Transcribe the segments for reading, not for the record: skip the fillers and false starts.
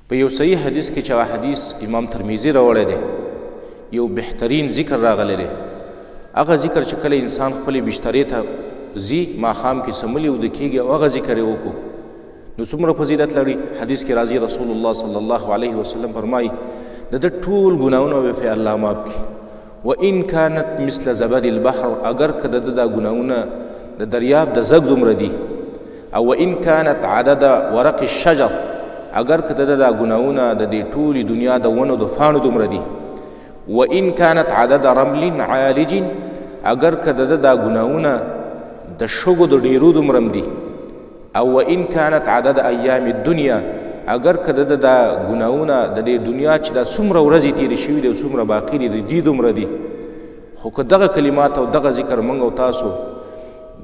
په یو صحیح حدیث کې چې هغه حدیث امام ترمذي راوړی دی، یو بهترین ذکر راغلی دی. هغه ذکر چې کله انسان خپلې بسترې ته ځي، ماښام کې سملي ویده کېږي او هغه ذکر یې وکړو، نو څومره فضیلت لري. حدیث کې راځي رسول الله صلی الله علیه وسلم فرمایي د ده ټول ګناهونه به پرې الله معاف کړي. وان كانت مثل زبد البحر، اگر که د ده دا ګناهونه د دریاب د زګ دومره دي، او وان كانت عدد ورق الشجر، اگر که د ده دا ګناهونه د دې ټولې دنیا د ونو د فاڼو دومره دي، وان كانت عدد رمل عالج، اگر که د ده دا ګناهونه د شګو د ډېرو دومره هم دي، او وان كانت عدد ایام الدنیا، اگر که د ده دا ګناهونه د دې دنیا چې دا څومره ورځې تېرې شوي دي او څومره باقي دي د دې دومره دي. خو که دغه کلمات او دغه ذکر موږ او تاسو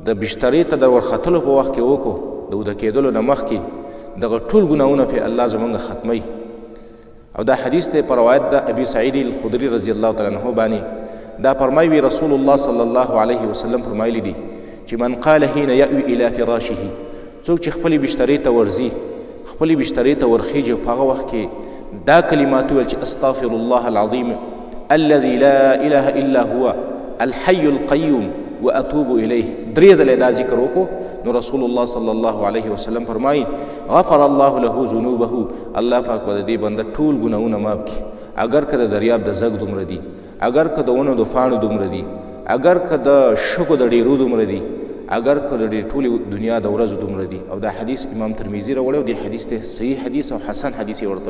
د بسترې ته د ورختلو په وخت کې وکړو، د ویده کېدلو نه مخکې، دغه ټول ګناهونه فی الله زموږ ختموي. او دا حدیث دی په روایت د ابي سعید الخدري رضی الله تعالی عنه باندې، دا فرمایي رسول الله صلی الله علیه وسلم فرمایلی دي چې من قال حين یأوي الی فراشه، څوک چې خپلې بسترې ته ورځي، خپلې بسترې ته ورخیږي، په هغه وخت کې دا کلمات وویل چې استغفر الله العظیم الذي لا اله الا هو الحي القيوم واتوب الیه، درې ځله دا ذکر وکړو، نو رسول الله صلی الله علیه وسلم فرمایي غفر الله له ذنوبه، الله پاک به د دې بنده ټول ګناهونه معاف کړي، اگر که د دریاب د زګ دومره دي، اگر که د ونو د فاڼو دومره دي، اگر که د شګو د ډېرو دومره دي، اگر که د دې ټولې دنیا د ورځو دومره دي. او دا حدیث امام ترمذي راوړی او دې حدیث ته صحیح حدیث او حسن حدیث یې ورته ویلی.